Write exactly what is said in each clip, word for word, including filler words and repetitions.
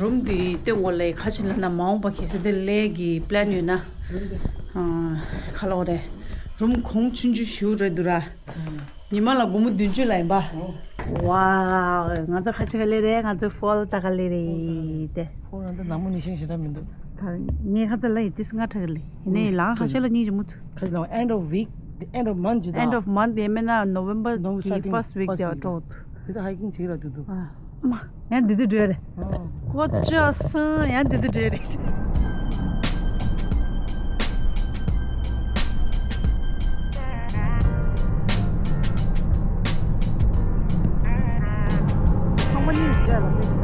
རུམ་འདི་སྟོན་དགོས་ལེ། ཁ་ཆེ་ལ་ན་མ་འོངས་པ་གལ་སྲིད་དེ་ལས་ཀྱི་པི་ལན་ཡོད་ན། ཨ། ཁ་ལོ་རེད། རུམ་གོང་ཆུང་ཆུང་ཞིག་རེད་འདུག་ར། ཉི་མ་ལ་སྒོར་མོ་བདུན་ཅུ་ལ་ཡིན་པ། ཝའོ། ང་ཚོ་ཁ་ཆེ་ག་ལེ་རེད། ང་ཚོ་ཕོལ་ཏ་ག་ལེ་རེད་དེ། ཕོལ་རང་ད་ནང་མོ་ནི་ཤེས་ཤེས་ད་མི་འདུག་ད་ངས་ཁ་ཚ་ལ་ཡི་ཏིས་ང་ཁྲག་ལེ། ཡིན་ནའི་ལང་ཁ་ཤས་ལ་གཉིས་ཀྱི་མུ་མཐུད། ཁ་ཅིག་ལ་end of week, end of month ཅིག་དང་། End of month ཡིན་མིན་ན་November གི་first week དེ་འགྲོ། དེ་ད་hiking བྱེད་ལ་འདུག་འདུག་ཨ་མ། ཡང་འདི་དུ་འགྲོ་རེད། ཀོ་ཅོ་སང་ཡང་འདི་དུ་འགྲོ་རེད། ཚང་མ་གཉིས་འགྲོ་ལ་འདི་དུ།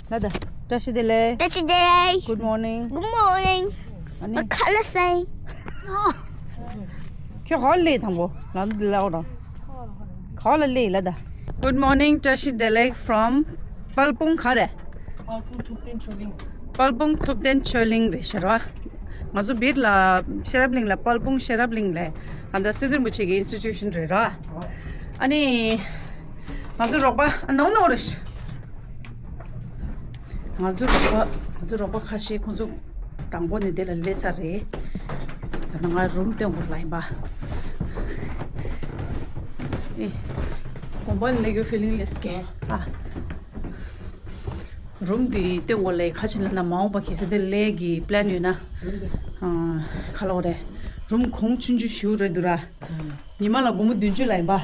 ལ་ད། བཀྲ་ཤིས་བདེ་ལེགས། བཀྲ་ཤིས་བདེ་ལེགས། Good morning། Good morning། ཨ་ནི། ཁ་ལག་ཟས། ཁྱོད་ཧོལ་ལེ་དང་པོ་ལ་འདི་ལ་འོ་ར། ཧོལ་ལེ་ལ་ད། Good morning། བཀྲ་ཤིས་བདེ་ལེགས་from དཔལ་སྤུངས་ག་རེ། དཔལ་སྤུངས་ཐུབ་བསྟན་ཆོས་གླིང་། དཔལ་སྤུངས་ཐུབ་བསྟན་ཆོས་གླིང་རེད་ཤག་ར། ང་ཚོ་བིར་ལ་ཤེས་རབ་གླིང་ལ། དཔལ་སྤུངས་ཤེས་རབ་གླིང་ལ་ད་ལྟ་སྲིད་དོན་པོ་ཆེ་གི་institution རེད་ར། ཨ་ནི། ང་ཚོ་རོགས་པ་ཨ་ནོ་ནོ་རེད་ཤག་ང་ཚོ་རོགས་པ་ང་ཚོ་རོགས་པ་ཁ་ཤས་ཁོང་ཚོ་དང་པོ་ནས་དེ་ལ་སླེབས་ཚར་རེད། ད་ནང་ང་རུམ་སྟོན་དགོས་ལ་ཡིན་པ། ཨེ། དགོན་པ་ནས་སླེབས་ཡོད་feeling ལས་ཀྱི་ཨ། རུམ་འདི་སྟོན་དགོས་ལེ། ཁ་ཆེ་ལ་ན་མ་འོངས་པ་གལ་སྲིད་དེ་ལས་ཀྱི་པི་ལན་ཡོད་ན། ཨ། ཁ་ལོ་རེད། རུམ་གོང་ཆུང་ཆུང་ཞིག་རེད་འདུག་ར། ཉི་མ་ལ་སྒོར་མོ་བདུན་ཅུ་ལ་ཡིན་པ།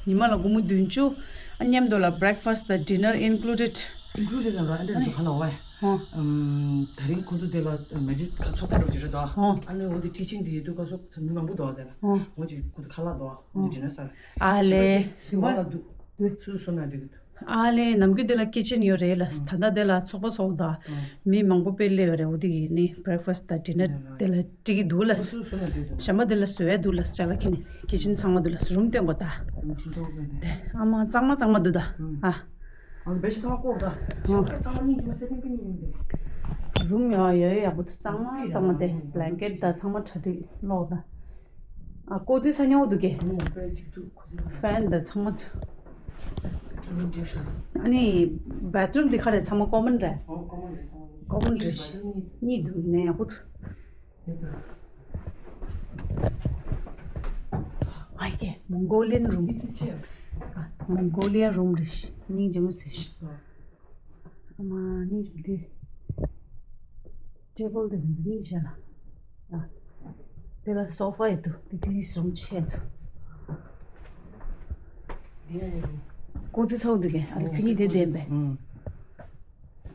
ཉི་མ་ལ་སྒོར་མོ་བདུན་ཅུ། ཨ་མཉམ་དུ་ལ་breakfast དང་dinner included། Included ལ་ར་ཨ་འདྲ་འདུག་ཁ་ལོ་བས། ཨ། དེ་རིང་ཁོ་ཚོ་དེ་ལ་མེ་ཇིག་ཁ་ཚོགས་པ་རུ་ཅི་རེད་དོ། ཨ་ནི་འོ་དེ་teaching དེ་ཡོད་དུས་ཁ་ཚོགས་མི་མང་པོ་འདུག་དེ་ལ། འོ་ཅི་ཁོ་ཚོ་ཁ་ལག་འདུག་འོ་dinner ཟ། ཨ་ལེ། ཞིམ་པ་ལ་འདུག་སུ་སུ་ན་འདུག་ཨ་ལེ། ནམ་རྒྱུན་དེ་ལ་kitchen ཡོད་རེད་ལ། ད་ལྟ་དེ་ལ་ཚོགས་པ་ཚོགས་དང་མི་མང་པོ་དཔེ་སླེབས་ཡོད་རེད། འོ་དེ་གི་ནི་breakfast དང་dinner དེ་ལ་སྒྲིག་གི་འདུག་ལ། ཞྭ་མོ་དེ་ལ་བཟོ་ཡ་འདུག་ལ། ཅ་ལག་ཁྱེར་ནས་kitchen ཚང་མ་འདུག་ལ། རུམ་སྟོན་དགོས་ད། དེ་ཨ་མ་གཙང་མ་གཙང་མ་འདུག་ད། ཨ། རུམ་ཡ་ཡ་ཡག་པོ་འདུག་གཙང་མ་གཙང་མ་དེ་blanket ད་ཚང་མ་གྲ་སྒྲིག་ལོག་ད། ཨ། ཀོ་ཙི་ས་ཉོ་འདུག་གས། ཨོ། དཔེ་གཅིག་འདུག་ཁོ་ཚོ། ཕན་དང་ཚང་མ་འདུག་ཨ་ནི་bathroom འདི་ག་རེ་ཚང་མ་common རེད། ཨོ། common རེད་ཚང་མ། common རེད། གཉིས་འདུག་ནས་ཡག་པོ་འདུག་ཨ་ཀེ་Mongolian room། ཨ། Mongolia room རེད། སྙིང་རྗེ་མོ་ཟེར། ཨ་མ་ནི་འདི། table དེ་འཛིན་ཡིན་བྱས་ལ། ཨ། དེ་ལ་sofa ཡི་འདུག་དེ་དེ་ནི་སོང་ཆེད་དུ། ཀོ་ཙི་ཚ་བོ་འདུག་གས། ཨ་ལ་ཁྱོད་གཉིས་དེ་བདེན་པས།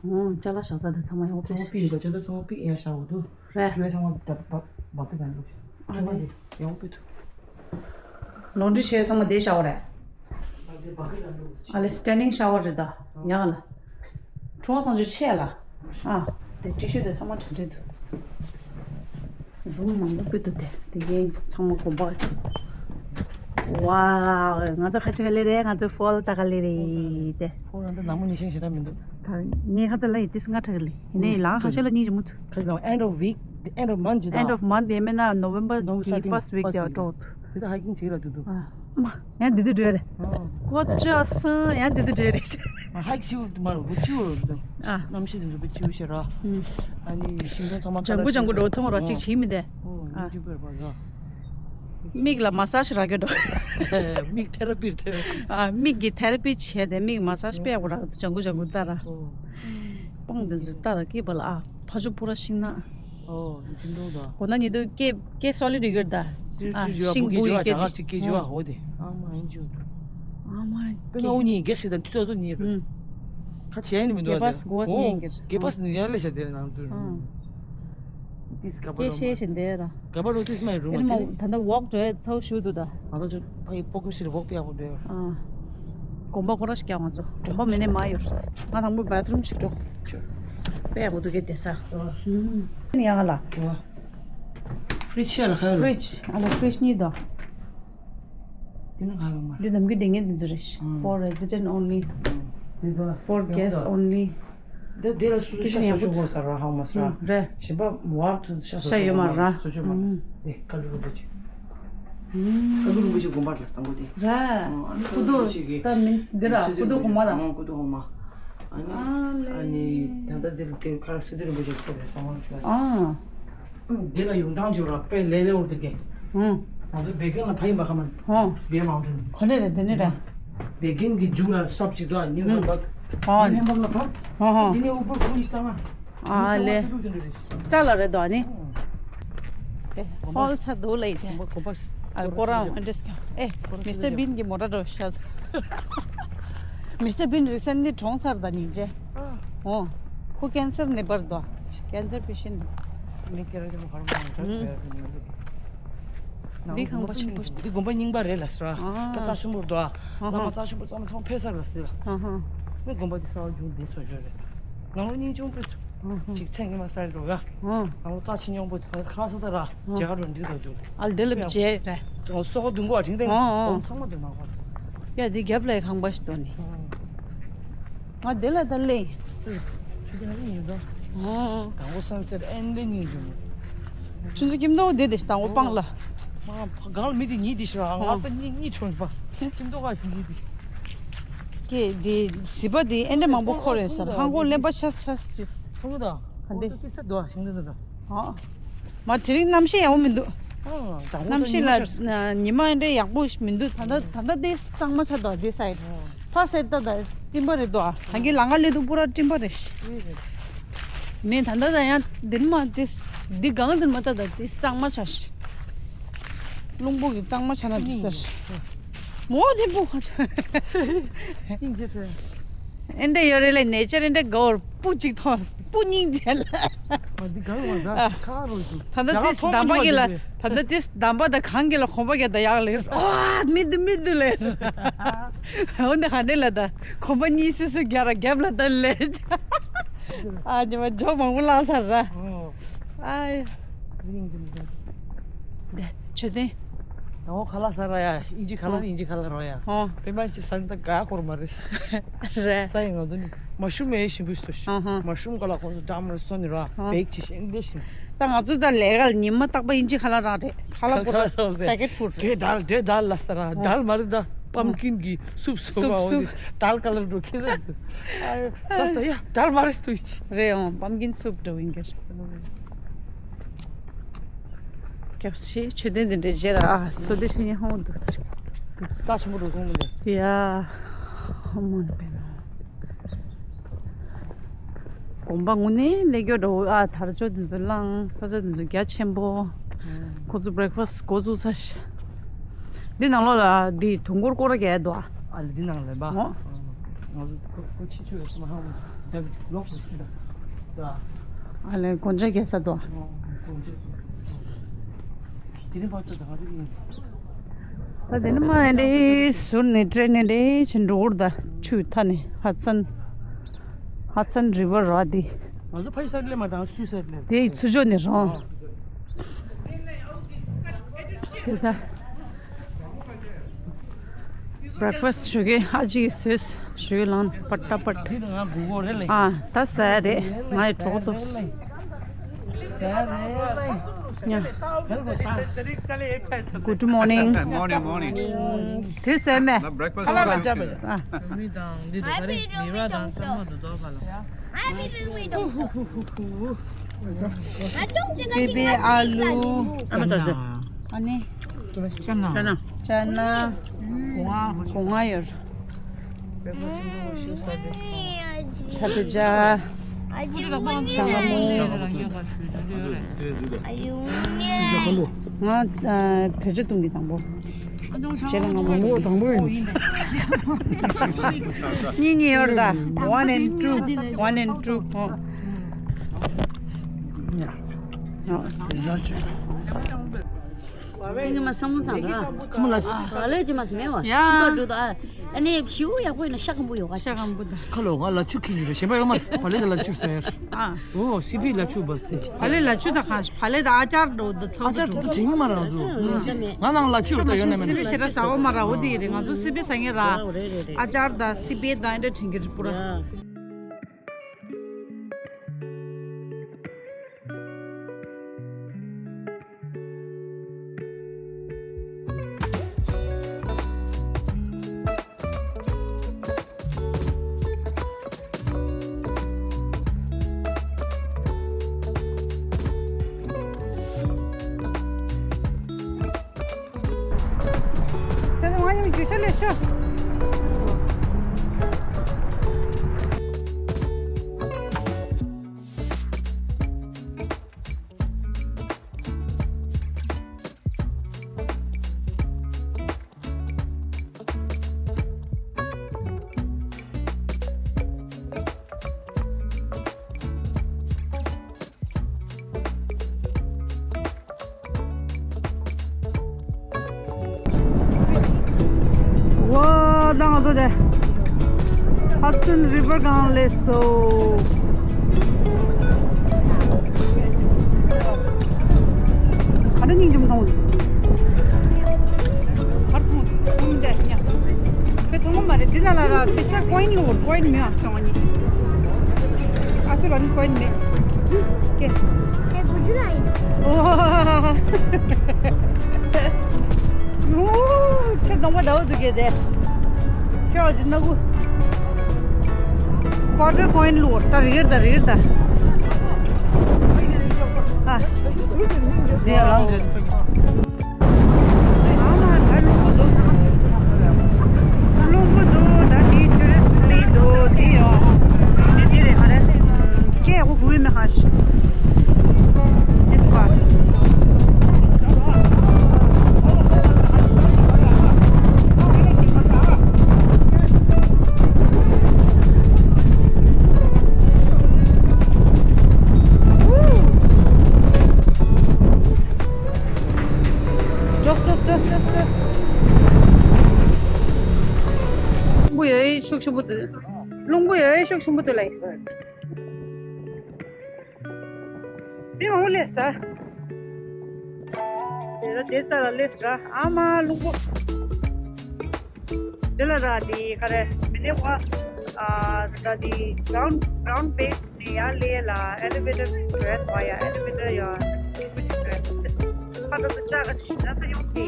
ཨོ། ཅ་ལག་བཞག་ས་དེ་ཚང་མ་ཡག་པོ་ཚང་མ་ཕིག་ཡིན་པ། ཅ་ལག་ཚང་མ་ཕིག་ཡག་བཞག་འོ་འདུག་རེད། ཅུ་ཡ་ཚང་མ་བ་བ་བ་ཕིག་ག་འདུག་ཨ་ལེ། ཡག་པོ་འདུག laundry བྱས་ཚང་མ་བསྡད་བཞག་པ་རེད། ཨ་ལེ་standing shower རེད་ད། ཡག་ལ། གྲོགས་སང་ཆུ་ཆེ་ལ། ཨ། དེ་ཊི་ཤུ་དེ་ཚང་མ་གྲ་སྒྲིག་འདུག་རུམ་མང་པོ་སྤུས་དུ་དེ་དེ་གའི་ཚང་མ་གོམ་པ། ཝའོ། ང་ཚོ་ཁ་ཆེ་ག་ལེ་རེད། ང་ཚོ་ཕོལ་ཏ་ག་ལེ་རེད་དེ། ཕོལ་རང་ད་ནང་མོ་ནི་ཤེས་ཤེས་ད་མི་འདུག་ད་ངས་ཁ་ཚ་ལ་ཡི་ཏིས་ང་ཁྲག་ལེ། ཡིན་ནའི་ལང་ཁ་ཤས་ལ་གཉིས་ཀྱི་མུ་མཐུད། ཁ་ཅིག་ལ་end of week, end of month ཅིག་དང་། end of month ཡིན་མིན་ན་November གི་first week དེ་འགྲོ། དེ་ད་hiking བྱེད་ལ་འདུག་འདུག་ཨ་མ། ཡང་འདི་དུ་འགྲོ་རེད། ཀོ་ཅོ་སང་ཡང་འདི་དུ་འགྲོ་རེད། hike བྱེད་དུ་མ་རུ་བྱེད་རུ་འདུག་ཨ། གནམ་གཤིས་དེ་འདྲ་བྱེད་ཤེས་ར། ཨ་ནི་ཤིང་སྡོང་ཚང་མ་ཇང་གུ་ཇང་གུ་འགྲོ་ཐོང་ར་གཅིག་བྱེད་མི་དེ། ཨོ། ཨ། ཡུ་ཊུབ་པར་བ་ར། མིག་ལ་massage རག་གི་འགྲོ། མིག་therapy རེད། ཨ། མིག་གི་therapy བྱས་ཏེ་མིག་massage དཔེ་ཡག་པོ་རག་ཇང་གུ་ཇང་གུ་ལྟ་ར། ཨོ། སྤང་དེ་ཚོ་ལྟ་ར་སྐྱིད་པ་ལ། ཨ། ཕ་ཆུ་པུ་ར་ཤིང་ནགས། ཨོ། འཛིན་གྲོང་དང་། གོ་ན་ཉི་དུ་སྐེ་སྐེ་solid ཡོད་ད། ཨ། ཤིང་བུ་ཡི་སྐེ་དེ། ཅག་ཅིག་སྐེ་ཅིག་བ་འོ་དེ། ཨ་མ་ཡིན་ཅུ། ཨ་མ། པེ་ང་འུ་གཉིས་གེ་སི་དང་དུས་ཚོད་གཉིས། ཁ་བྱས་ནི་མི་འདུག་གེ་པ་སི་གོ་ནི་གེ། གེ་པ་སི་ནི་ཡར་ལས་བྱ་དེ་ནང་དུ། ཨ། ཏིས་ག་པ་རོ། སྐད་བཤད་བཞིན་བསྡད་ར། ག་པ་རོ་ཏིས་མ་རུ་མ་ཨེ་མ་དེ། ད་ལྟ་walk འགྲོ་ཡ་ཚ་བོ་ཞུ་འདུག་ད། ང་ཚོ་ཕ་ཡི་སྤོ་ཀུ་སི་རི་walk པ་ཡག་པོ་འགྲོ་ཡོད། ཨ། དགོན་པ་ཁོ་ར་ཞིག་ཀྱང་ང་ཚོ་དགོན་པ་མེད་ནས་མ་ཡོད། ང་དང་པོ་bathroom ཞིག་འགྲོ། དཔེ་ཡག་པོ་འདུག་གེ་དེ་ས། ཨ། ཡག་ལ། fridge ཡ་ལ་ཁ་ཡོད། fridge ཨ་ལ་fridge གཉིས་དང་། འདི་ནི་ག་ཡོང་མ། འདི་ནམ་རྒྱུན་བསྡད་མཁན་འདི་ཚོ་རེད། ཨང་། For resident only། འདི་ཚོ་For guest only། འདི་འདི་ལ་སུ་ཤ་ཟ་ཆོག་གོ་ཟ་ར་ཧང་མ་ཟ། ཨང་རེད། གཞན་པ་མོ་བ་ཤ་ཟ་ཤ་ཆོག་ཡོད་མ་ར། ཟ་ཆོག་མ་ར། ཨང་། འདི་ཀ་ལུ་རིན་པོ་ཆེ། ཀ་ལུ་རིན་པོ་ཆེ་དགོན་པ་ར་ས་མགོ་དེ། ར། ཨང་། ཨ་ནི་ཀུ་ཀ་ལུ་རིན་པོ་ཆེ་གི། ད་མིན་འདི་ར་ཀུ་ཏོ་དགོན་པ་ར། ཨང་། ཀུ་ཏོ་དགོན་པ། ཨ་ནི་ཨ་ནི་ད་ལྟ་འདིར་དེ་ཁ་སི་ཏུ་རིན་པོ་ཆེ་ཁོ་རེད་སོང་ང་ཞུ། ཨང་། འདི་ལ་ཡོང་སྟངས་བྱོས་ར་དཔེ་ལས་ལས་འོར་འདུག་གས། ཨང་། ང་ཚོ་བད་ཀན་ལ་ཕ་ཡིན་པ་ཁ་མ། ཨང་། བད་མང་དྲན། ག་ནས་རེད་འདི་ནས་ར། བད་ཀན་གྱི་མཇུག་ལ་ཤོབ་ཅིག་འདུག་ཨ་ནིའུ་ཧམ་བར། ཨང་། ནིའུ་ཧམ་བར་ལ་ཕར། ཨང་། འདི་ནས་ཨུ་པར་ཁུ་ཡིས་བཏང་ང་། ཨ་ལེ། ལྕགས་ལ་རེད་དོ་ཨ་ནི། ཧོལ་ཆ་དུ་ལ་ཡི་དེ། ཨ་ཀོ་རང་ཨ་འདྲེས་ཀྱང་ཨེ། མི་སི་ཊར་བིན་གྱི་མོ་ཊ་འགྲོ་ཤག་མི་སི་ཊར་བིན་རི་སེན་ལི་གྲོངས་ཚར་ད་ཉིན་རྗེས། ཨོ། ཁོ་ཀེན་སར་ནད་པར་དོ། ཀེན་སར་པེ་ཤེན། འདི་ཁང་པ་ཆེན་པོ་ཞིག་འདུག་འདི་དགོན་པ་རྙིང་པ་རེད་ལ་ཟེར་བ། ད་རྩ་ཆེན་པོ་འདུག་ཨ། བླ་མ་རྩ་ཆེན་པོ་ཚང་མ་ཚང་མ་ཕེབས་ས་རེད་ཟེར། ཨ་ཧ། ངའི་དགོན་པ་འདི་གསར་བ་བྱུང་འདི་བཟོ་བྱོས་རེད། ནང་ལོ་རྙིང་ཆུང་པོ། ཅིག་ཚེ་ངེས་མ་གསར་འགྲོ་ཡ། ནང་ལོ་རྩ་ཆེ་ཉུང་པོ་ཁ་ས་ས་ར་མཇལ་ཁ་འགྲོ་འདི་དག་བྱུང་། ཨ་ལ་དེ་ལ་མཇལ་རེད། སོ་ཁ་བདུན་གོ་བ་ཁྲིང་ཏེ་ཨོ་ཚང་མ་འདི་མ་གོ། ཡ་འདི་རྒྱབ་ལ་ཁང་པ་ཞིག་འདུག་ནི། ང་དེ་ལ་ད་ལེ། ཆུ་ཚོད་གཉིས་ཡིན་ད། ཨོ། དང་པོ་སན་སེཊ་ཨེན་ལེ་གཉིས་བྱུང་། ཆུ་ཚོད་ཁྱིམ་ཐོག་དེ་དེ་དང་པོ་སྤང་ལ། ང་གང་ལ་མི་དེ་གཉིས་དེ་ཤི་ར་ང་ད་གཉིས་གཉིས་ཁྲོན་པ། ཁྱིམ་ཐོག་ག་ཞིག་གཉིས་དེ། ཀེ་དེ་སི་པ་དེ་ཨེན་ལེ་མང་པོ་ཁོ་རེད་ཟེར་ཧང་གོ་ལེན་པ་ཆ་ཆ་ཞིག་ཁྲོན་པ་ད། ག་འདི། ཀི་ས་དོ་ཤིང་ད་ད། ཨ། མ་དེ་རིང་གནམ་གཤིས་ཡག་པོ་མི་འདུག་ཨང་། གནམ་གཤིས་ལ་ཉི་མ་འདྲ་ཡག་པོ་ཞིག་མི་འདུག་ད་ལྟ་ད་ལྟ་དེ་གཙང་མ་ཆགས་འདུག་དེ་སའིད། ཕ་སའིད་ད་ད་སྤྲིན་པ་རེད་འདུག་ད་གིན་ལ་ང་སླེབས་དུས་པུ་ར་སྤྲིན་པ་རེད། མེད་ད་ལྟ་ད་ཡང་དེ་མ་དེ་འདི་གང་དེ་མ་ད་ད་དེ་གཙང་མ་ཆགས་ཤག་རླུང་བུ་གི་གཙང་མ་ཆགས་ན་འགྲིག་ས། མོ་དེ་པུ་ཁ་ཆ། ཨིན་ཇི་ཆེ། ཨེ་འདྲ་ཡོད་རེད་ལེ་ནེ་ཅར་ཨེ་འདྲ་གོར་པུ་གཅིག་ཐོངས་པུ་སྙིང་རྗེ་ལ། མ་འདི་གང་བ་ད་ཨ། ཁ་རོ་ཞུ། ད་ལྟ་ཏིས་འདམ་པ་གི་ལ་ད་ལྟ་ཏིས་འདམ་པ་ད་གང་གི་ལ་གོམ་པ་རྒྱག་ད་ཡག་ལེ། ཨ་མི་འདུག་མི་འདུག་ལེ། འོ་འདི་ག་འདྲ་ལ་ད་གོམ་པ་གཉིས་སུ་སུ་རྒྱག་ར་རྒྱབ་ལ་ད་ལེ། ཨ་ཉི་མ་ཇོ་མང་པོ་ལངས་ཚར་ར། ཨ། ཨ་ཡ། རིང་གི་མི་འདུག་འདི་མཆོད་རྟེན། ད་འོ་ཁ་ལག་ཟ་ར་ཡ། ཨིན་ཇི་ཁ་ལག་ཨོ། ཨིན་ཇི་ཁ་ལག་རོ་ཡ། ཨོ། པེ་མ་ཅི་ས་ནི་ད་ག་གོར་མ་རེད། རེད། ས་ཡི་ང་ཚོ་ནི་མ་ཤུ་མེ་ཞིམ་པོ་སོ་ཤི། ཨ་ཧ། མ་ཤུ་ག་ལ་ཁོ་ཚོ་འདྲ་མ་རེད་སོ་ནི་ར། ཨོ། བེག་ཅི་ཤེ་ཨིན་ཇི་ཤིང་། ད་ང་ཚོ་ད་ལས་ཀ་ལ་ཉི་མ་རྟག་པ་ཨིན་ཇི་ཁ་ལག་རག་རེད། ཁ་ལག་པོ་ར་ཁ་ལག་པེ་ཀེད་ཕུཌ། འབྲས་དལ་འབྲས་དལ་ལ་ས་ར་དལ་མ་རེད་ད། པམ་ཀིན་གི་སུབ་སུབ་པ་འོ་ནི་དལ་ཁ་ལག་འགྲོ་ཁྱེད་ཚ་ཡ། ས་ས་ཡ་དལ་མ་རེད་ཏུ་ཡི་ཅི། རེད་ཨོ། པམ་ཀིན་སུབ་འགྲོ་ཨིན་གེར། སྐྱབས་ཤེ་མཆོད་རྟེན་འདི་འདྲའི་རྗེས་ལ་ཨ་སོ་དེ་ཤེ་ཉེ་ཧོང་དུ། རྟ་ཆེན་པོ་འགྲོ་སོང་མི་འདི། ཡ། ཧ་མོན་པེ་ནོ། དགོན་པ་དངོས་གནས་ལས་སྐྱོ་འགྲོ་ཨ་དར་ལྕོག་འདི་ཚོ་བསླངས་ས་ཆ་འདི་ཚོ་རྒྱ་ཆེན་པོ། ཁོ་ཚོ་བྷི་རེག་ཕ་སི་འགོ་བཙུགས་ས་ཤ། འདི་ནང་ལོགས་ལ་འདི་དུང་སྒོར་སྐོར་ར་རྒྱག་འདུག་ཨ། ཨ་ལེ་འདི་ནང་ལེན་པ། ཨོ། ང་ཚོ་ཁོ་ཁོ་ཕྱི་ཆུ་ཡོད་སོང་ཧ་གོ། ད་ལོག་པ་ཤི་ད། ད། ཨ་ལེ་གོན་ཆ་རྒྱག་ས་འདུག་ཨ། ཨོ་གོན་ཆ། དེ་རིང་བར་དུ་ད་ག་རེ་ཡིན། ད་དེ་ནི་མ་ཨེ་འདྲའི་ཟུར་ནས་ཏྲེན་ནས་འདྲའི་ཕྱིན་འགྲོ་གི་རེད་ད། ཆུ་མཐའ་ནས་ཧ་ཙན། ཧ་ཙན་རི་བར་ར་དེ། ང་ཚོ་ཕ་ཡི་ས་ལེ་མ་དང་སུའི་ས་ལེ། དེ་ཚུར་ཕྱོགས་ནས་རང་། དེ་ད། བྷི་རེག་ཕ་སི་ཞོགས་ཀས་ཨ་ཅེ་གིས་བཟོས། ཞོགས་ཀས་ལངས་པ་ཏ་པ་ཏ། ཨ་ད་ཟ་ཡ་རེད། ང་ཡི་གྲོགས་ཏོ། Good morning. Morning, morning. དེ་ཟས་མེད། Breakfast. ཨ། མི་དང་འདི་དུ་ག་རེ་མི་བ་དང་ཚང་མ་དུ་དོ་ག་ལ། སི་པི་ཨ་ལུ། ཨ་མ་ད་ཟེར། ཨ་ནི། ཅ་ན། ཅ་ན། ཅ་ན། གོང་ང་ཡོད། ཆ་ཏི་ཇ། ཆ་ང་མོ། ང་བེད་སྤྱོད་གཏོང་གི་དང་པོ། རྗེས་ལ་ང་མོ་མོ་དང་པོ་ཡིན། གཉིས་གཉིས་ཡོད་ད། One and two. One and two. ཨོ། ཡ་ཅི། སེང་གེ་མ་བསམ་བློ་བཏང་ར། ཁ་མ་ལ། ཨ་ལས་ཅི་མ་སེ་མེད་བ། ཡ། ཆུ་ཁ་འགྲོ་དོ་ཨ། ཨ་ནི་བྱིའུ་ཡག་པོ་ཡིན་ན་ཤ་སྐམ་པོ་ཡོད་ག་ཤ་སྐམ་པོ་དང་། ཁ་ལོ་ང་ལ་ཆུ་ཁྱི་ཡོད་རེད། གཞན་པ་ཡོད་མ་རེད། བ་ལས་དང་ལ་ཆུ་ཟེར། ཨ། ཨོ་སི་པི་ལ་ཆུ་བ། བ་ལས་ལ་ཆུ་དང་ཁ་བ་ལས་དང་ཨ་ཅར་འགྲོ་དོ་ཚ། ཨ་ཅར་འགྲོ་དོ་བྱེད་ཀྱི་མ་རེད་ང་ཚོ། ང་ནང་ལ་ཆུ་ད་ཡོད་ན་མེད་ན། སི་པི་ཞེ་དྲག་ཟ་བ་མ་ར་འོ་དེ་རེད། ང་ཚོ་སི་པི་ཟ་ངེ་ར། ཨ་ཅར་དང་སི་པི་དང་འདྲ་དྲན་གྱི་རེད་པུ་ར། ཁྱེད་ཚོ་ང་མཉམ་རྒྱུག་ཤར་ལས་ཤོག་ཝ། ད་ང་ཚོ་དེ་ཧ་ཙོན་རི་བར་སྒང་སླེབས་སོང་། ག་འདྲ་སྙིང་རྗེ་མོ་མཐོང་། གར་མཐོང་། ཀུན་དེ་ཉ། དཔེ་མཐོང་གི་མ་རེད། འདི་ན་ལ་ར་པེ་ཤ་ཀོ་ཡིན་ལོར་ཀོ་ཡིན་མེད་ཨ་ཤོང་ཨ་ནི། ཨ་སི་ར་ནི་ཀོ་ཡིན་མེད། ཀེ། ཨེ་བུ་ཇུ་ལ་ཡིན། ཨོ། ཁྱོད་གདོང་པ་འདྲ་བོ་འདུག་གས་དེ། ཁྱོད་ཀྱི་སྣ་ཁུ། ཀོ་ཊར་ཀོ་ཡིན་ལོར་ད་རིར་ད་རིར་ད། ཨ། ནས་ལངས་ཡོད། ཨ་མ་ད་རླུང་པོ་འདུག་རླུང་པོ་འདུག་ད་དེའི་ཊུ་རི་སི་ཊི་སླེབས་འདུག་དེ་ཡོང་། དེ་དེ་རེད་ག་རེ། སྐད་འོ་གུ་ཡིན་ན་ཧ་ཤི། དེ་ཚོ་ག་ཇོས་ཇོས་ཇོས་ཇོས་ཇོས། རླུང་བུ་ཡོད་ཤུགས་ཆེན་པོ་འདུག་རླུང་བུ་ཡོད་ཤུགས་ཆེན་པོ་འདུག་ལ། དེ་མང་པོ་སླེབས་ས། དེ་ལ་དེ་རྩ་ལ་སླེབས་ས་ཨ་མ་རླུང་བུ། དེ་ལ་ར་དེ་ག་རེ་མི་ནེ་བ། ཨ་ར་དེ་གྲའུན་གྲའུན་བྷེ་སི་ནས་ཡར་སླེབས་ལ་ཨེ་ལི་ཝེ་ཊར་འགྲོ་ཡ་ཨེ་ལི་ཝེ་ཊར་ཡ་ཆུ་ཆུ་འགྲོ་ཡ་ཆུ། ཁ་ཏོ་ཏོ་ལྕགས་ཀ་ཆུ་ན་ས་ཡོང་གི།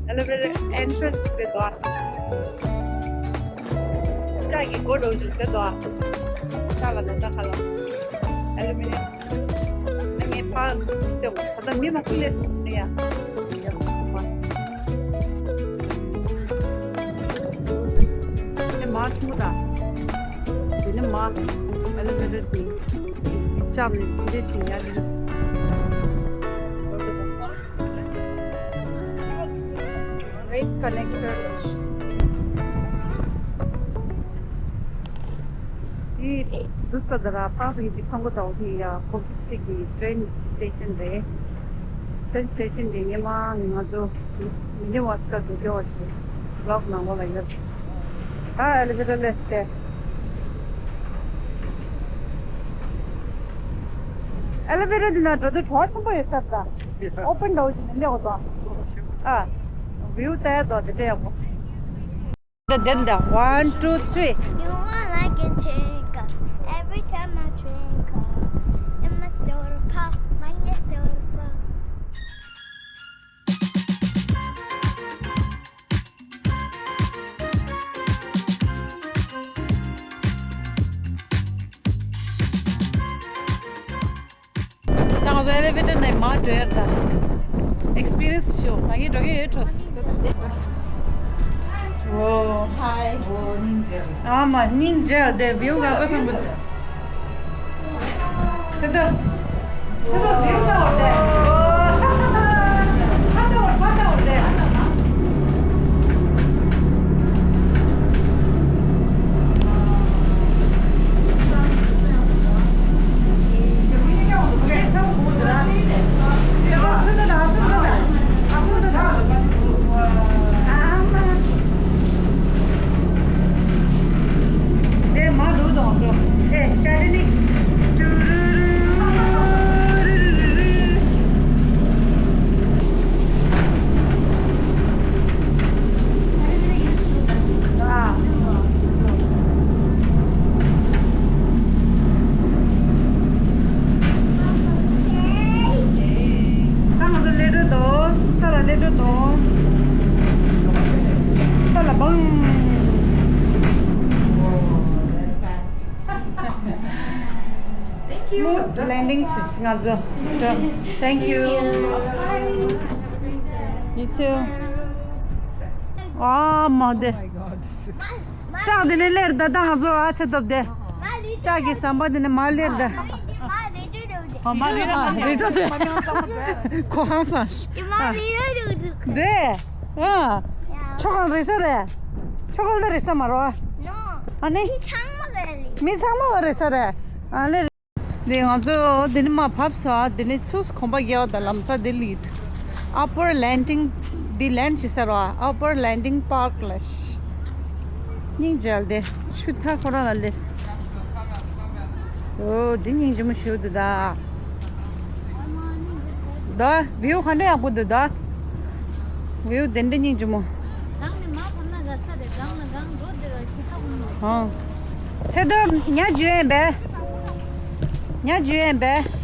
ཨེ་ལི་ཝེ་ཊར་ཨེན་ཊྲན་སི་དེ་དོ། ལྕགས་ཀྱི་སྒོ་འགྲོ་རྒྱུ་ཟེར་དོ། ལྕགས་ལ་ན་ད་ཁ་ལ། ཨེ་ལི་ཝེ་ཊར། ངས་ཕར་ལྟོས། ད་ལྟ་མི་མང་པོ་སླེབས་སོང་ནས་ཡ། དེ་མར་ཆུང་ངུ་དང་། དེ་ནས་མར་ཨེ་ལི་ཝེ་ཊར་དེ་ལྕགས་ནས་དེ་འདྲས་བྱས་ཡར་སླེབས། རེད་ཀ་ནེག་ཊར། དེ་འདུག་ས་ད་ར་པ་བི་ཅིག་ཁང་པ་དང་དེ་ཡ་ཁོ་གཅིག་གི་ཊེན་སི་ཊེ་ཤན་རེད། ཊེན་སི་ཊེ་ཤན་དེ་སྔོན་མ་ང་ཚོ་མི་ནི་ཝ་སི་ཀ་འགྲོ་རྒྱུ་བ་ཅིག་བི་ལོག་ནང་ལོགས་ལ་ཡོད། ད་ཨེ་ལི་ཝེ་ཊར་སླེབས་ཏེ། ཨེ་ལི་ཝེ་ཊར་འདི་ན་འགྲོ་དུས་གྲོགས་ཆེན་པོ་ཡོད་ས་རེད་ད། ཨོ་པན་འདྲ་བོ་ཞིག་མི་འདྲ་བ་དང་། ཨ། བིའུ་ལྟ་ཡ་དང་དེ་འདྲ་ཡག་པོ། འདི་འདི་འདི། One, two, three. You are like a tinker. Every time I drink up, in my soda pop, my soda pop. ད་ང་ཚོ་ཨེ་ལི་ཝེ་ཊར་ནས་མར་འགྲོ་ཡ་རེད་ད། ཨེག་སི་པི་རི་ཡན་སི་ཞུ། ད་ངས་འགྲོ་གི་ཡོད་འགྲོ། ཨོ་ཧའི། ཨོ་སྙིང་རྗེ། ཨ་མ་སྙིང་རྗེ་དེ་བིའུ་ག་ཚོད་ཐང་པོ། ཚེ་ད། ཚེ་ད་བིའུ་ད་འོ་དེ། ཨོ། ཕ་ད་འོ་ཕ་ད་འོ་དེ། ཏོ། ས་ལ་བང་། Smooth landing ཆེས་ང་ཚོ། Thank you. You too. ཨ་མ་དེ། ལྕགས་དེ་ནས་སླེབས་ད་ད་ང་ཚོ་ཨ་ཚེ་སྟོབས་དེ། ལྕགས་ཀྱི་ཟམ་པ་དེ་ནས་མར་སླེབས་ད། ཨ་མ་རི་རོ་དེ། རི་ཁྲོད་དེ། ཁོ་ཧང་སངས་ཤིག་ཨ་མ་རི་རོ་དེ། དེ། ཨ། ཆོ་གང་རེད་ས་རེད། ཆོ་གང་ལ་རེད་ས་མ་རོ། ཨ་ནི། མི་ཚང་མ་ག་རེད། མི་ཚང་མ་ག་རེད་ས་རེད། ཨ་ལེ། དེ་ང་ཚོ་དེ་ནས་མར་བབས་ས་དེ་ནས་ཚུར་གོམ་པ་རྒྱག་ད་ལམ་སང་དེ་ལི། Upper Landing འདི་land བྱེད་ས་རེད་པ། Upper Landing Park ལ། སྙིང་རྗེ་ལ་དེ་ཆུ་ཐག་ཁོ་རང་ལ་སླེབས། ཨོ་འདི་སྙིང་རྗེ་མོ་ཞེ་པོ་འདུག་ད། ད་view ག་འདྲ་ཡག་པོ་འདུག་ད། View དེ་འདྲ་སྙིང་རྗེ་མོ། གང་ནས་མར་བབས་ན་དགའ་ས་རེད། གང་ལ་གང་འགྲོ་དེ་ར་ཁྱི་ཐག་མོ། ཨང་། ཚེ་རྡོར་ཉ་འཇུ་ཡན་པས། ཉ་འཇུ་ཡན་པས།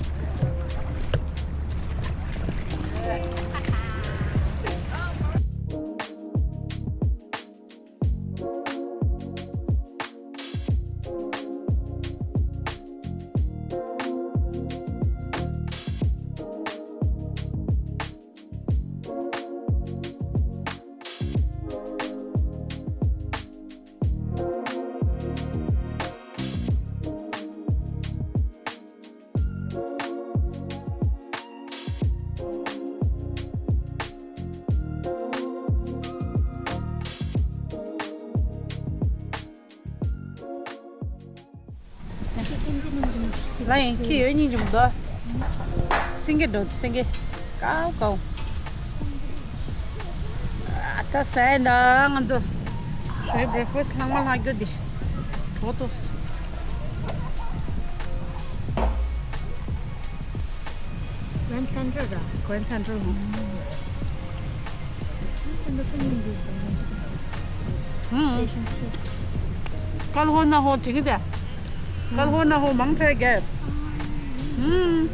ལ་ཡིན་ཁྱི་ཡོད་སྙིང་རྗེ་མོ་འདུག་སེང་གེ་འགྲོ་སེང་གེ། ཀའོ་ཀའོ། ཨ་ད་ཟས་འདྲ་ང་ཚོ། ཞོའི་breakfast ལྷག་མ་ལྷག་རྒྱུ་དེ། གྲོགས་ཏོ། Grand Central ར། Grand Central ཧུ། Grand Central ཁོ་ཉིད་འདུག་ཧུམ། Station two། ཀལ་ཧོ་ན་ཧོ་དྲི་གི་དེ། ཀལ་ཧོ་ན་ཧོ་མང་ཐལ་གེ། ཧུམ།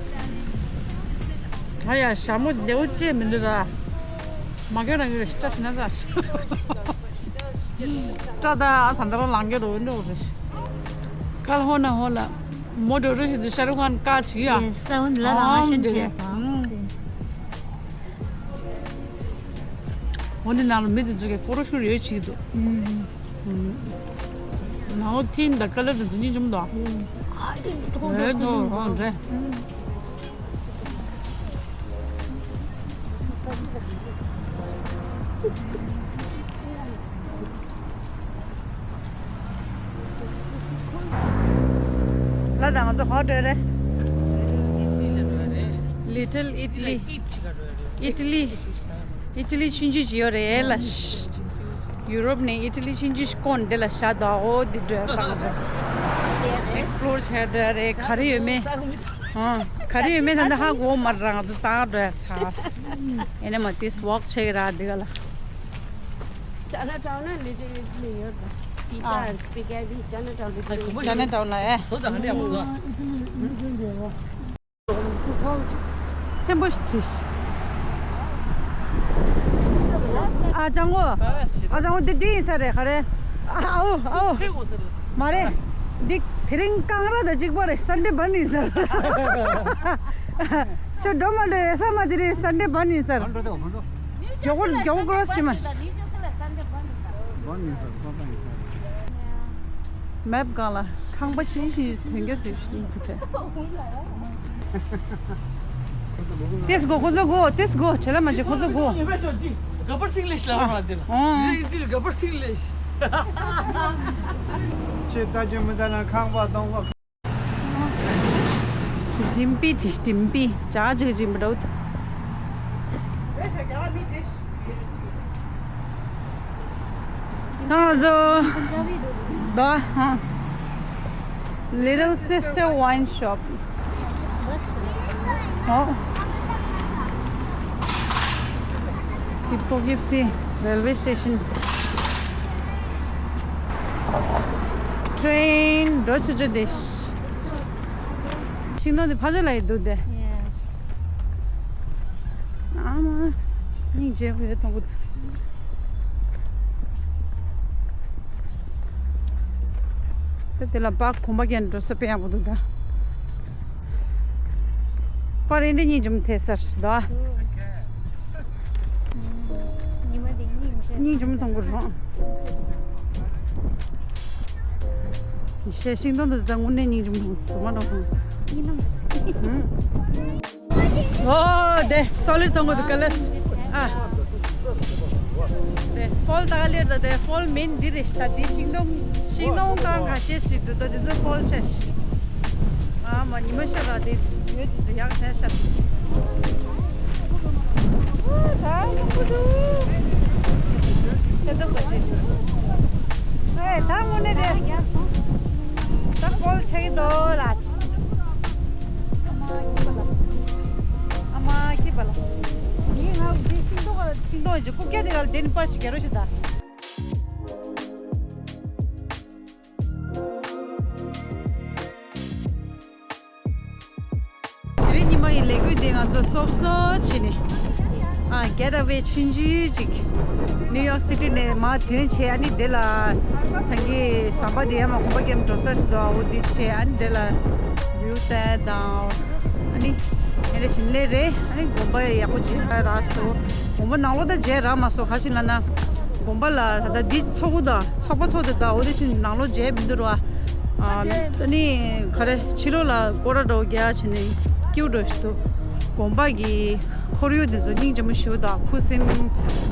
ང་ཡ་ཞྭ་མོ་ལེའུ་ཅེ་མི་འདུག་ར། མ་གི་རང་གི་སྐྲ་ཤི་ན་ཟ། སྐྲ་ད་ཨ་ད་འདྲ་ལང་གི་རོ་འགྲོ་རེ། ཀལ་ཧོ་ན་ཧོ་ལ། མོ་འགྲོ་རུ་ཤི་དུ་ཤ་རུ་ཁན་ཀ་ཅིག་ཡ། Yes ད་འོན་ལ་རང་ཨོམ་ཤན་དེ་ཅེ་རེད། སང་། ཧུམ། འོ་འདི་ནང་ལ་མི་དེ་ཚོ་གི་ཕོ་ཊོ་ཤུ་ཊི་ཡོད་ཅིག་འདུག་ཨུམ། ནའོ་ཐིམ་དང་ཀ་ལར་དེ་ཚོ་སྙིང་རྗེ་མོ་འདུག་ཨ་དེ་ཐོག་འོད་འདུག་འོ་རེད། ལ་དང་ང་ཚོ་ག་པར་འགྲོ་རེད། Little Italy། ཨི་ཊ་ལི། ཨི་ཊ་ལི་ཆུང་ཆུང་ཅིག་ཡོད་རེད་ལ། ཡུ་རོབ་ནས་ཨི་ཊ་ལི་ཆུང་ཆུང་ཞིག་བསྐོར་འདི་ལ་བཞག་འདུག་ཨོ་འདི་འགྲོ་ཡ་ས་ང་ཚོ་explore བྱས་འགྲོ་ཡ་རེད། ག་རེ་ཡོད་མེད། ཨ། ག་རེ་ཡོད་མེད་ད་ད་ཧ་གོ་མ་རེད། ང་ཚོ་ད་འགྲོ་ཡ་ཚ། ཨེ་ནས་མ་དེ་walk བྱེད་ཀྱི་ར་འདི་ག་ལ། Chinatown ན་Little Italy ཡོད་ད། Pizza and spaghetti Chinatown Little Italy། Chinatown ལ་ཨེ། བཟོ་ཙང་ཧ་ལས་མོ་འདུག་ཐེམ་པོ་ཞིག་བྲིས། ཨ་ཅང་གོ། ཨ་ཅང་གོ་འདི་འདི་ཡིན་ས་རེད་ག་རེ། ཨ་ཨོ་ཨོ། མ་རེད། འདི་དེ་རིང་ཀང་ར་དང་གཅིག་པ་རེད། Sunday bun ཡིན་ས་རེད། ཁྱོད་འགྲོ་མ་འགྲོ་ཡོད་ས་མ་དེ་རིང་Sunday bun ཡིན་ས་རེད། མགྱོགས་པོ་མགྱོགས་པོ་cross བྱེད་མ། མེབ་སྒང་ལ་ཁང་པ་ཤིང་ཤིང་ཐོན་རྒྱུ་ཟེར་ཤིང་ཐུ་ཐེ། ཏེས་གོ་ཁོ་ཚོ་གོ་ཏེས་གོ་བྱེད་ལ་མ་བྱེད་ཁོ་ཚོ་གོ། Gabbar Singh lesh la ma de la. Ri ti gabbar Singh lesh. ཁྱེད་ལྟ་རྒྱུ་མི་ལྟ་ན་ཁང་པ་སྟོང་པ། ཌིམ་པི་ཌིམ་པི་ཇ་ཇིག་ཇིམ་པི་འདྲ་བོ། ང་ཚོ་ད་ཧ། Little Sister Wine Shop. Oh. Poughkeepsie railway station. Train འགྲོ་ཆུ་ཆུ་དེ། ཤིང་སྡོང་དེ་ཕ་ཇོ་ལ་ཡི་འདུག་དེ། ཨ་མ། སྙིང་རྗེ་པོ་ཡོད་མཐོང་གི་འདུག་ད་དེ་ལ་བག་གོམ་པ་རྒྱག་འགྲོ་ས་དཔེ་ཡག་པོ་འདུག་ད། པར་འདི་འདྲ་སྙིང་རྗེ་མོ་ཐེབས་ས་རེད་ད། ཉི་མ་འདི་སྙིང་རྗེ། སྙིང་རྗེ་མོ་མཐོང་གི་རེད། ཤེ་ཤིང་སྡོང་འདི་ད་དངོས་གནས་སྙིང་རྗེ་མོ་མཐོང་། དུ་མ་འདྲ་མཐོང་། སྙིང་རྗེ་མོ། ཨོ་དེ་སོ་ལེར་མཐོང་གི་འདུག་ག་ལེར། ཨ། དེ་ཕོལ་ད་ག་ལེར་ད། དེ་ཕོལ་མིན་འདི་རེད། ད་འདི་ཤིང་སྡོང་ཤིང་སྡོང་གང་ག་ཤེས་སྲིད་འདུག་ད་འདི་ཚོ་ཕོལ་ཆ་ཤི། ཨ་མ་ཉི་མ་ཤར་ར་དེ་ཡོད་དེ་ཚོ་ཡག་ཆ་ཤར། ཨོ་ད་ཡག་པོ་འདུག་དེ་འདུག་ག་ཅི། ཨེ་ད་དངོས་གནས་རེད། ད་ཕོལ་ཆ་གི་འདུག་ལ། ཨ་མ་ཁྱི་པ་ལ། ཨ་མ་ཁྱི་པ་ལ། ངས་ང་འདི་ཤིང་ཏོག་ཤིང་ཏོག་ཅིག་རྐུབ་བཀྱག་དེ་ག་ལ་དེ་ནི་པར་ཞིག་རྒྱག་རོགས་ཞུ་ད། དེ་རིང་ཉི་མ་ཡི་ལས་འགུལ་འདི་ང་ཚོ་སོབ་སོབ་བྱས་ནས། ཨ་གེ་ཊི་ཝེ་ཆུང་ཆུང་ཅིག་ནིའུ་ཡོག་སི་ཊི་ནས་མར་ཐོན་བྱས། ཨ་ནི་དེ་ལ་ད་གིན་ཟམ་པ་དེ་ཡར་མར་གོམ་པ་རྒྱབ་འགྲོ་ས་ཞིག་འདུག་འོ་དེ་བྱས། ཨ་ནི་དེ་ལ་བིའུ་བལྟས་དང་། ཨ་ནི་ཨེ་འདྲ་བྱས་ནས་སླེབས་རེད། ཨ་ནི་དགོན་པ་ཡག་པོ་ཅིག་རག་སོང་། དགོན་པ་ནང་ལོགས་ད་མཇལ་རག་མ་སོང་། ག་ཅི་ལབ་ན་དགོན་པ་ལ་ད་ལྟ་འདི་ཚོགས་པ་དང་ཚོགས་པ་ཚོགས་དེ་དང་འོ་དེ་ཕྱིན་ནང་ལོགས་མཇལ་མི་འདུག་ར། ཨ་ནི་ག་རེ་ཕྱི་ལོགས་ལ་སྐོར་ར་འདྲ་བོ་རྒྱག་བྱས་ནས་སྐྱིད་པོ་འདྲ་བོ་ཞིག་འདུག་དགོན་པ་གི་ཁོར་ཡུག་དེ་ཚོ་སྙིང་རྗེ་མོ་ཞེ་པོ་དང་ཁུ་སིམ་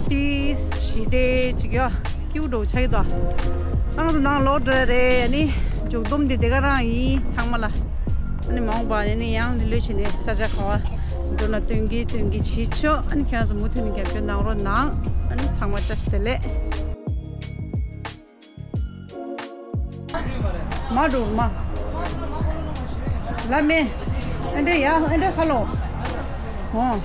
པིས་ཞི་བདེ་ཅིག་ཡོད། སྐྱིད་པོ་འདྲ་བོ་ཆགས་ཀྱི་འདུག་ད་ང་ཚོ་ནང་ལོག་འགྲོ་ཡ་རེད། ཨ་ནི་འཇུག་སྡོམ་འདི་དེ་ག་རང་ཡིན་ཚང་མ་ལ། ཨ་ནི་མ་འོངས་པ་ནས་ནི་ཡང་ལི་ལོས་བྱས་ནས་ས་ཆ་ག་བ་འགྲོ་ན་སྟོན་གྱི་སྟོན་གྱི་བྱེད་ཆོག་ཨ་ནི་ཁྱེད་རང་ཚོ་མུ་མཐུད་ནས་རྒྱབ་སྐྱོར་གནང་རོགས་གནང་། ཨ་ནི་ཚང་མ་བཀྲ་ཤིས་བདེ་ལེགས། མ་འགྲོ་མ། ལ་མེ། ཨེ་འདྲེ་ཡ་ཨེ་འདྲེ་ཁ་ལོ། ཨོ།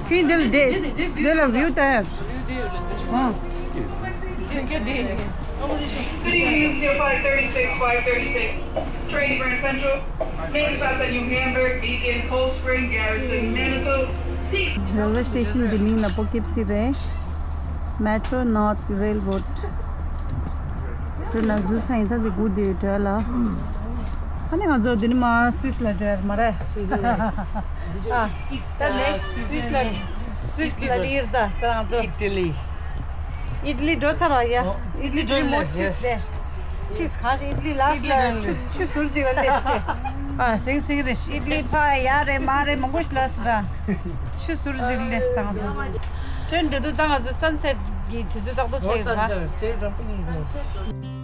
ཁྱོད་འདི་ལ་བསྡད། འདི་ལ་བིའུ་ལྟ་ཡ། ཨོ། Good evening, Steel five thirty-six, five thirty-six. Train to Grand Central. Main stops at New Hamburg, Beacon, Cold Spring, Garrison, Manitou, Peaks. རེལ་ཝེ་སི་ཊེ་ཤན་གྱི་མིང་ལ་པོ་ཀིབ་སི་རེད། Metro North Railroad. འགྲོ་ན་བཟོས་ས་ཡིན་ད་དེ་སྒུག་བསྡད་ཡོད་དྲ་ལ། ཨ་ནི་ང་ཚོ་འདི་ནས་མར་སུད་སི་ལ་འགྲོ་ཡ་མ་རེད། སུད་སི་ལ། ཨ། ད་ནེག་སི་སུད་སི་ལ། སུད་སི་ལ་ལི་ཡིར་ད་ད་ང་ཚོ། ཨི་ཏི་ལི། ཨི་ཏི་ལི་འགྲོ་ཚར་བ་ཡ། ཨི་ཏི་ལི་འགྲོ་མོ་ཆིས་ཏེ། ཆིས་གང་ཞིག་ཨི་ཏི་ལི་ལ་ལ་ཆུ་ཆུ་ཟུར་ཅིག་ལ་སླེབས་ཏེ། ཨ་སིང་སིང་རེ་ཨི་ཏི་ལི་ཕ་ཡ་རེ་མ་རེ་མང་པོ་ཞིག་ལ་སི་ར། ཆུ་ཟུར་ཅིག་ལ་སླེབས་ད་ང་ཚོ། ཏྲེན་འགྲོ་དུས་ད་ང་ཚོ་སན་སེད་གི་དུས་ཚོད་ཏག་ཏག་ཆགས་ཡོད་ད།